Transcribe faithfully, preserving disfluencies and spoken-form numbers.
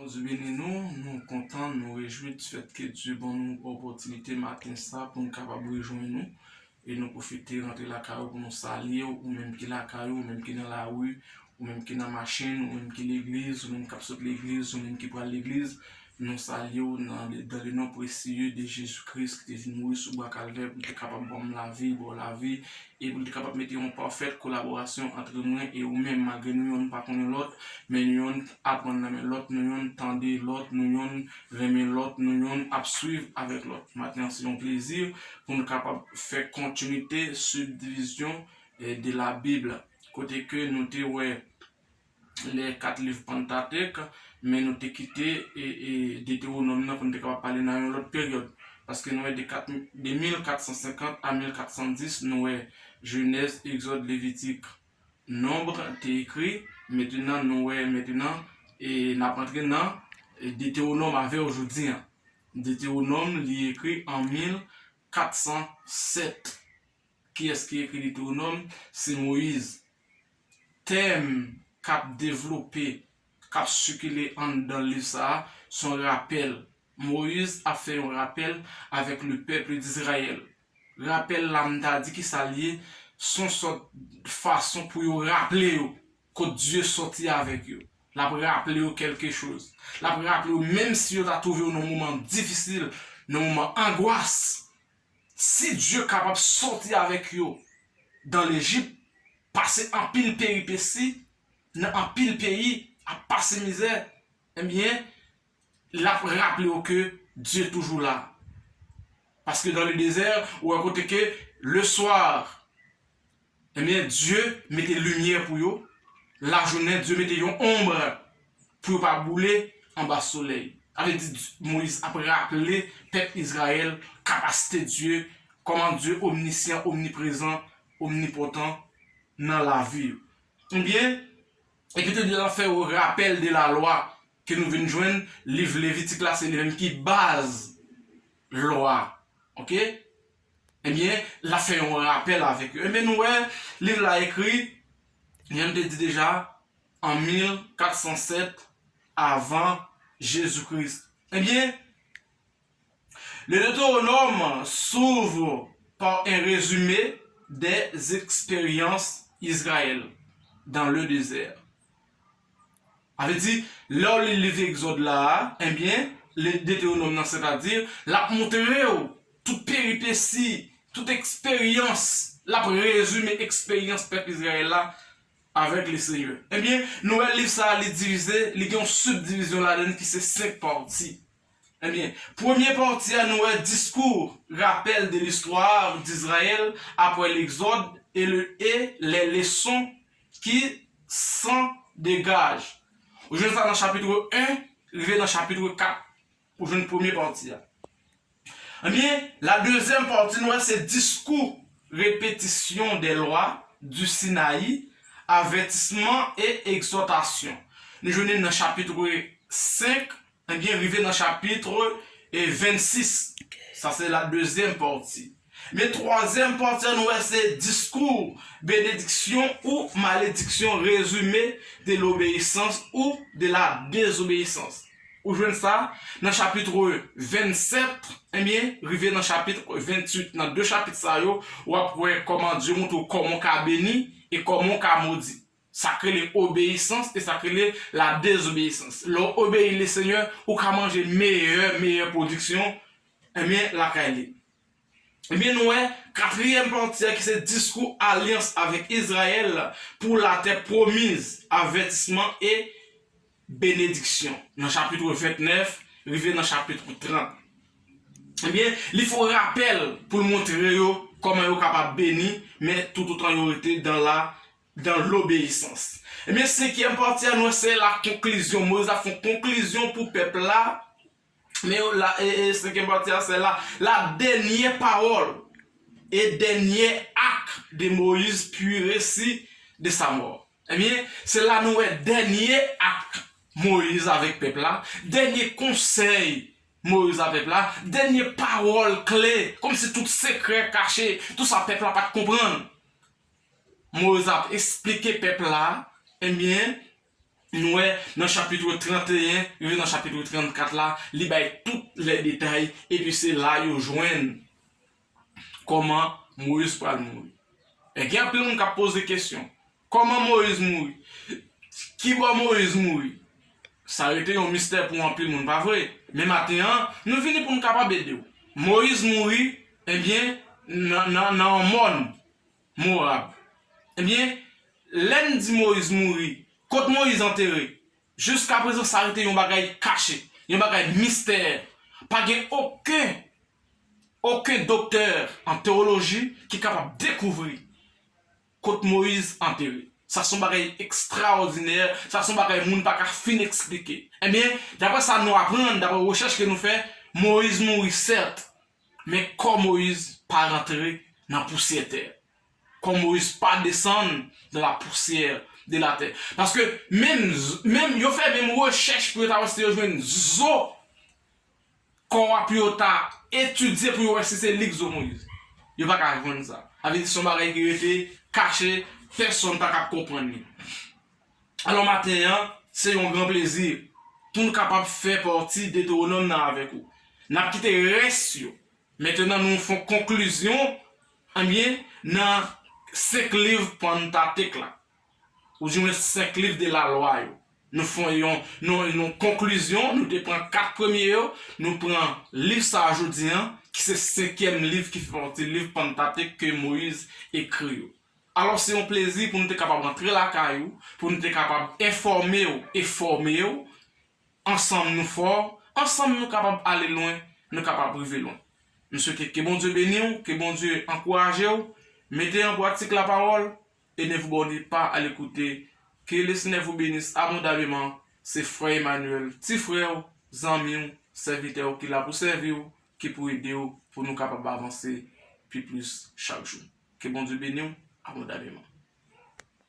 Bondye beni nou, nou kontan, nou rejwi di fèt ke Dye ban nou opòtinite maten sa pou nou kapab rejwenn nou. E nou pwofite rantre lakay ou pou nou salye w, ou menm ki lakay ou, ou menm ki nan lari, ou menm ki nan machin, ou menm ki legliz, ou menm k ap sot legliz, ou menm ki pral legliz. Nou salye w nan le, dans le nom précieux de Jésus-Christ ki te vin mouri sou bwa Kalvè pou l te kapab ban m lavi, ba w lavi, e pou l te kapab mete yon pafèt kolaborasyon antre mwen e ou menm, malgre nou yonn pa konnen lòt, men nou yonn aprann nan men lòt, nou yonn tande lòt, nou yonn renmen lòt, nou yonn ap swiv avèk lòt. Maten an, se yon plezi pou nou kapab fè kontinite subdivision, eh, de la Bible, kote ke nou te wè les quatre livres Pentateuch, men nou te kite, e, e, Detewonòm nan pou nou te kapab pale nan yon lòt peryòd. Paske nou wè de kat, de mil kat san senkant a mil kat san dis, nou wè Jenèz, Egzòd, Levitik, Nonb te ekri. Mentenan, nou wè, mentenan, e n ap antre nan, e, Detewonòm avè w jodi an. Detewonòm, li ekri an mil kat san sèt. Kiyès ki ekri Detewonòm? Se Moyiz. Tèm k ap devlope, k ap sikile anndan liv sa a, se yon rapèl. Moyiz ap fè yon rapèl avèk le peuple d'Israël. Rapèl la, m ta di ki sa l ye, se yon sòt fason pou yo raple yo kot Dye sòti avèk yo. L ap raple yo kèlke choz. L ap raple yo, menm si yo ta twouve yo nan moman difisil, nan moman angwas, si Dye kapab sòti avèk yo dan Lejip, pase anpil peripesi, nan anpil peyi, ap pase mizè, ebyen, l ap raple w ke Dye toujou la. Paske dans le désert, ou wè kote ke le soir, ebyen, Dye mete limyè pou yo. Lajounen, Dye mete yon onb pou yo pa boule anba solèy. Sa vle di, Moyiz ap raple pèp Izrayèl kapasite Dye, kòman Dye omnisyan, omniprezan, omnipotan nan lavi yo. Ebyen, epi tou, li ap fè yo rapèl de la lwa ke nou vin jwenn, liv Levitik la, se li menm ki baz lwa. Oke? Ebyen, l ap fè yon rapèl avèk yo. Ebyen, nou wè, liv la ekri, jan m te di deja, an mil kat san sèt avan Jezi Kris. Ebyen, le Deutéronome s'ouvre par un résumé des expériences Israël dans le désert. Sa vle di, lè w li liv Egzòd la a, ebyen, le Detewonòm nan, sètadi, l ap montre w tout peripesi, tout eksperyans, l ap rezime eksperyans pèp Izrayèl la avèk Lesenyè. Ebyen, nou wè liv sa a, li divize, li gen yon sibdivizyon ladan l ki se senk pati. Ebyen, premye pati a, nou wè discours, rappel de l'histoire d'Israël après l'Exode et le, et les leçons qui s'en dégagent. Ou jwenn sa nan chapit en, rive nan chapit kat. Ou jwenn premye pati a. Ebyen, la deuxième partie, nou wè se discours, répétition des lois du Sinaï, avertissement et exhortation. Nou jwenn li nan chapit senk, ebyen, rive nan chapit, eh, vennsis. Sa se la deuxième partie. Men twazyèm pati a, nou wè se discours, bénédiction ou malédiction, résumé de l'obéissance ou de la désobéissance. Ou jwenn sa nan chapit vennsèt, ebyen, rive nan chapit venntuit. Nan de chapit sa yo, w ap wè kòman Dye montre w kòman w ka beni e kòman w ka modi. Sa k rele obeyisans e sa k rele la dezobeyisans. Lè w obeyi Lesenyè, ou ka manje meyè, meyè pwodiksyon, ebyen, lakay li. Ebyen, nou wè katriyèm pati a ki se diskou alyans avèk Izrayèl pou latè pwomiz, avètisman e benediksyon. Nan chapit vennèf, rive nan chapit trant. Ebyen, li fè w rapèl pou l montre yo kòman yo kapab beni, men toutotan yo rete dan la, dan lobeyisans. Ebyen, senkyèm pati a, nou wè se la konklizyon. Moyiz ap fè yon konklizyon pou pèp la. Men la, e, e, senkyèm pati a, se la, la dènyè pawòl e dènyè ak de Moyiz, puis récit de sa mort. Ebyen, se la nou wè dènyè ak Moyiz avèk pèp la, dènyè konsèy Moyiz a pèp la, dènyè pawòl kle, kòmsi tout sekrè kache, tout sa pèp la pa t konprann. Moyiz ap esplike pèp la, ebyen, Nou wè nan chapit trannteyen rive nan chapit trannkat la, li bay tout lè detay, epi se la yo jwenn kòman Moyiz pral mouri. E gen anpil moun k ap poze kesyon, kòman Moyiz mouri? Kibò Moyiz mouri? Sa rete yon mistè pou anpil moun, pa vre? Men maten an, nou vini pou n kapab ede w. Moyiz mouri, ebyen, nan, nan, nan yon mòn Mowab. Ebyen, lè n di Moyiz mouri, kot Moyiz antere? Jiskaprezan, sa rete yon bagay kache, yon bagay mistè. Pa gen okenn, okenn doktè an tewoloji ki kapab dekouvri kot Moyiz antere. Sa se yon bagay ekstraòdinè, sa se yon bagay moun pa ka fin eksplike. Ebyen, daprè sa nou aprann, daprè rechèch ke nou fè, Moyiz mouri sèt, men kò Moyiz pa rantre nan pousyè tè. Kò Moyiz pa desann dans la poussière de la terre. Paske menm, menm yo fè menm rechèch pou yo ta wè si yo jwenn zo kò a, pou yo ta etidye, pou yo wè si se li k zo Moyiz. Yo pa ka jwenn sa. Sa vle di se yon bagay ki rete kache, pèsonn pa ka konprann li. Alò maten an, se yon gran plezi pou n kapab fè pati Detewonòm nan avèk ou. N ap kite rès yo. Mentnan nou fè yon konklizyon, ebyen, nan senk liv Panntatik la, oudimwen senk liv de la lwa yo. Nou fè yon, yon, yon konklizyon, nou te pran kat premye yo, nou pran liv sa a jodi an, ki se senkyèm liv ki fè pati liv Panntatik ke Moyiz ekri yo. Alò, se yon plezi pou nou te kapab rantre lakay ou, pou nou te kapab enfòme w e fòme w. Ansanm nou fò, ansanm nou kapab ale lwen, nou kapab rive lwen. M swete ke Bondye beni w, ke Bondye ankouraje w, mete an pratik lapawòl, et ne vous bornez pas à l'écouter. Que le Seigneur vous bénisse abondamment. Se frè Emmanuel, ti frè w, zanmi w, sèvitè w ki la pou sèvi w, ki pou ede w pou nou kapab avanse pi plis chak jou. Ke Bondye beni w abondamman.